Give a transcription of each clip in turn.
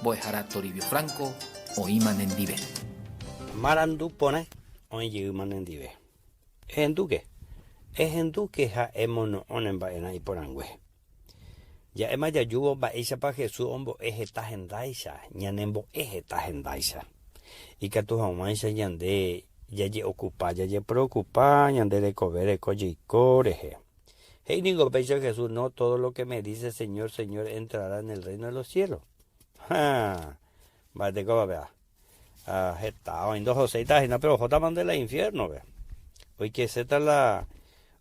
Mbo'ehára Toribio Franco oĩma nendive. Marandu porã oĩ jeýma nendive. Ehendúke, ehendúke ha emono'õ ne mba'erã iporãngue. Ja'éma jajúvo mba'éichapa Jesús ombo'e heta hendáicha, ñanembo'e heta hendáicha. Ikatu hag̃uáicha ñande jaje'okupa, jajepreokupa ñande rekove reko jeiko rehe. He'i ningo péicha Jesús, No todo lo que me dice Señor, Señor entrará en el reino de los cielos. Ha! Mba'etekópa péva? Ha heta oĩ ndohoséita hína péro ohótama nde la infiérnope. Oikeséta la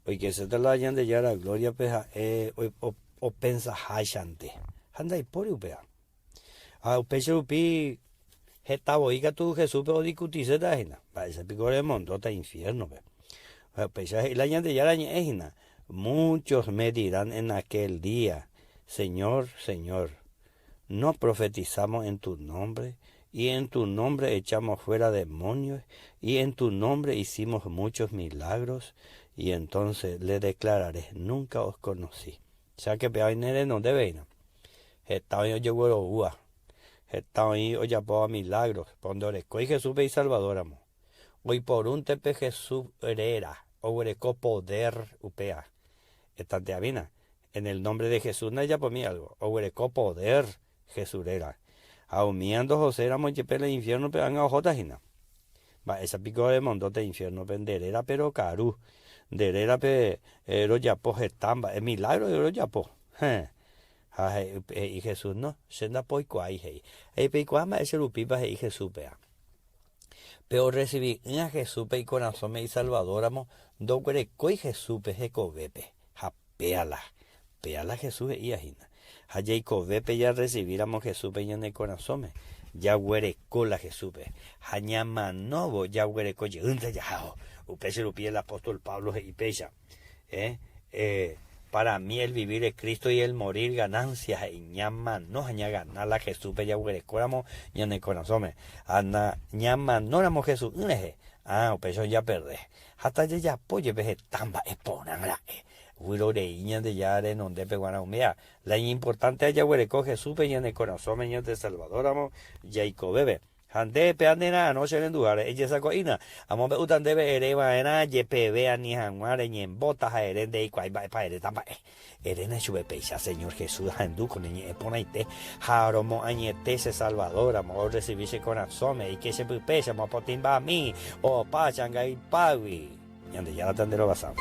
oikeséta la Ñandejára glóriape ha'e opensaháichante. Ha ndaipóri upéva. Ha upéicha rupi heta voi katu Jesúspe odiscutiséta hína. Mba'éicha piko remondóta infiérnope. Ha upéicha he'i la Ñandejára ñe'ẽ hína, Muchos me dirán en aquel día, Señor, Señor, ¿no profetizamos en tu nombre? Y en tu nombre echamos fuera demonios, y en tu nombre hicimos muchos milagros, y entonces le declararé, Nunca os conocí. Cháke péva oĩ ne renondépe hína. Heta oĩ ojegueroúva, heta oĩ ojapóva milagros, péro ndorekói Jesúspe Isalvador ramo. Oiporúnte pe Jesús réra, oguereko poder upéva. Etanteamína, en el nombre de Jesús ndajapomi algo, oguereko poder Jesús réra. Ha umía ndohoséiramo jepe la infiérnope ág̃a ohóta hína. Mba'éicha piko remondóta infiérnope nde rérape rokaru, nde rérape rojapo heta mba'e milágro rojapo. Héẽ. Ha he'i Jesús, No, che ndapoikuaái, he'i. He'i, Peikuaa mba'e che rupípa, he'i Jesús péva. Pe orresivi'ỹva Jesúspe ikorasõme Isalvadóramo ndoguerekói Jesúspe hekovépe. Ha péala, péala Jesús he'íva hína. Ha jaikovépe jarresivíramo Jesúspe ñane korasõme, jaguereko la Jesúspe. Ha ñamanóvo jaguereko jeýnte jahávo. Upéicha rupi el apóstol Pablo he'i péicha, Eh, eh, para mí el vivir es Cristo y el morir ganancia, he'i, ñamano ha ñagana la Jesúspe jaguerekóramo ñane korasõme. Ha na ñamanóramo Jesús'ỹ rehe, ah, upéicha ojaperde. Ha tajajapo jepe heta mba'e porã ra'e, vyrorei Ñandejára renondépe guarã umíva. La iñimportánte jaguereko Jesúspe ñane korasõme ñande Salvador-ramo jaikovépe. Ha nde, péva ne ra'arõ che renduháre, ejesako'ína, amombe'úta ndéve ere va'erã jepeve ani hag̃ua reñembóta ha ere ndeikuaái mba'épa eréta mba'e. Eréna ichupe péicha, Señor Jesús, ahendu ko ne ñe'ẽ porãite, ha romoañete che Salvador ramo, orresivi che korasõme, eike che pype, che mopotĩmbami, opa che angaipágui. Ñandejára tanderovasa.